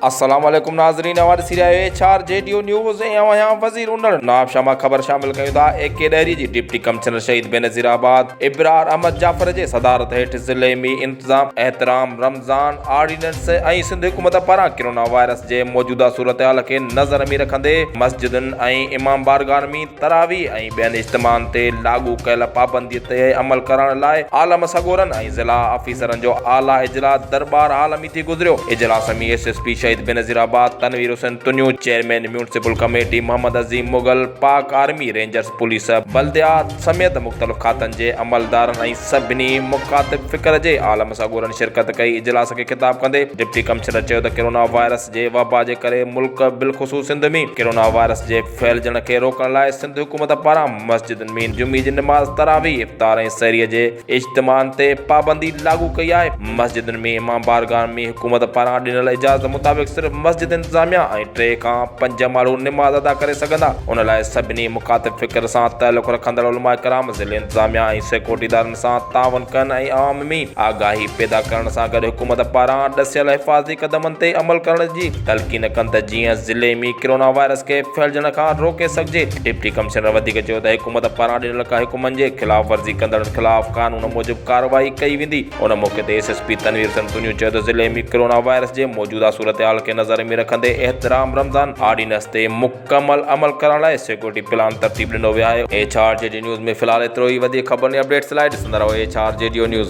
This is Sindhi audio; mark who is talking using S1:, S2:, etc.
S1: السلام عليڪم ناظرين اوهان ڏسي رهيا آهيو H R G D news ۽ آئون آهيان وزير انڙ نواب شاهه مان خبر شامل ڪيون ٿا اي ڪي ڏهري جي ڊپٽي ڪمشنر شهيد بينظير آباد ابرار احمد جعفر جي صدارت هيٺ ضلعي ۾ انتظام احترام رمضان آرڊيننس ۽ سنڌ حڪومت پاران ڪرونا وائرس جي موجوده صورتحال کي نظر ۾ رکندي مسجدن ۽ امام بارگاهن ۾ تراويح ۽ ٻين اجتماعن تي لاڳو ڪيل پابندي تي عمل ڪرائڻ لاء عالم سڳورن ۽ ضلع آفيسرن جو اعليٰ اجلاس درٻار هال ۾ ٿي گذريو. اجلاس ۾ S S P Shaheed Benazirabad Tanveer Hussain Tunio, chairman municipal committee Muhammad Azeem Mughal, Pak army, rangers, police, بلديات سميت مختلف کاتن جي عملدارن ۽ سڀني مڪاتب فڪر جي عالم سڳورن شرڪت ڪئي. اجلاس کي خطاب ڪندي ڊپٽي ڪمشنر چيو ته ڪرونا وائرس جي وبا جي ڪري ملڪ بالخصوص سنڌ ۾ ڪرونا وائرس جي ڦهلجڻ کي روڪڻ لاء سنڌ حڪومت پاران مسجدن ۾ جمعي جي نماز، تراويح، افطار ۽ سحري جي اجتماعن تي پابندي لاڳو ڪئي آهي. مسجدن ۾ امام بارگاهن ۾ حڪومت پاران ڏنل اجازت مطابق صرف مسجد انتظاميا ۽ ٽي کان پنج ماڻهو نماز ادا ڪري سگهندا. ان لاء سڀني مڪاتب فڪر سان تعلق رکندڙ علماء ڪرام ضلعي انتظاميا ۽ سيڪيورٽي ادارن سان تعاون ڪن ۽ عوام ۾ آگاهي پيدا ڪرڻ سان گڏ حڪومت پاران ڏسيل حفاظتي قدمن تي عمل ڪرڻ جي تلقين ڪن ته جيئن ضلعي ۾ ڪرونا وائرس کي ڦهلجڻ کان روڪي سگهجي. ڊپٽي ڪمشنر وڌيڪ چيو ته حڪومت پاران ڏنل حڪمن جي خلاف ورزي ڪندڙن خلاف قانون موجب ڪارروائي ڪئي ويندي. ان موقعي تي S S P Tanveer Hussain Tunio چيو ته ضلعي ۾ ڪرونا وائرس جي موجوده صورتحال کي نظر ۾ رکندي احترام رمضان آرڊيننس تي مڪمل عمل ڪرڻ لاء سيڪيورٽي پلان ترتيب ڏنو ويو آهي. H R G D news ۾ في الحال ايترو ئي وڌيڪ خبرن ۽ اپڊيٽس لاء ڏسندا رهو H R G D news.